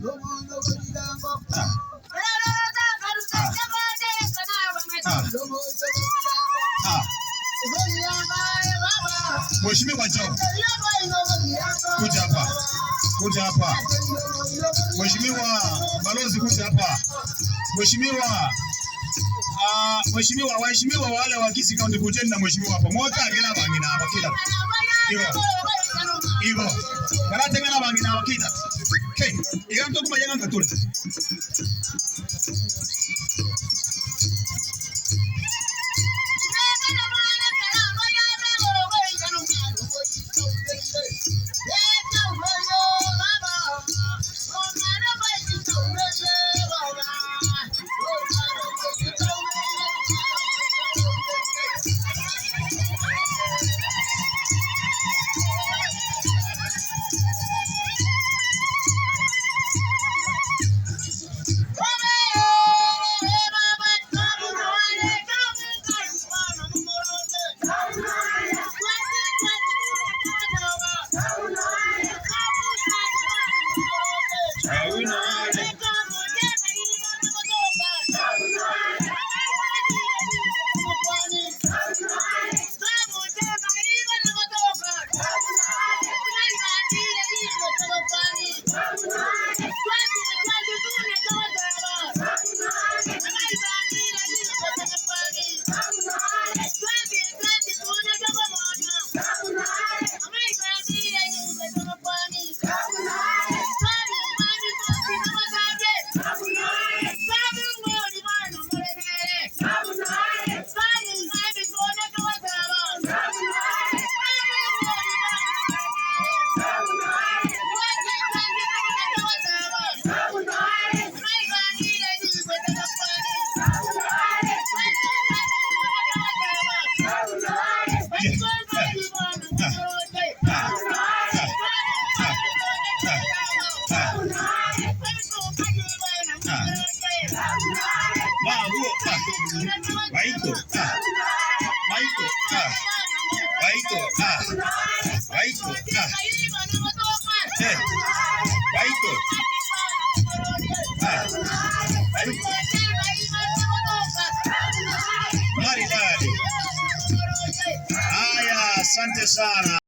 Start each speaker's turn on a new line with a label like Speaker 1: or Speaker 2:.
Speaker 1: Ah. Ah. Ah. Ah. Mheshimiwa njoo. Kuja hapa. Kuja hapa. Mheshimiwa balozi kuja hapa. Mheshimiwa Ah, mheshimiwa, waheshimiwa wale wa Kisii County kujeni na mheshimiwa hapa. Mwaka agena bangina hapa kila. Igo. Igo. Karate ngana bangina hapa kila. Okay. Iga mtu kuma yanga katule. Maridadi. Haya, asante sana.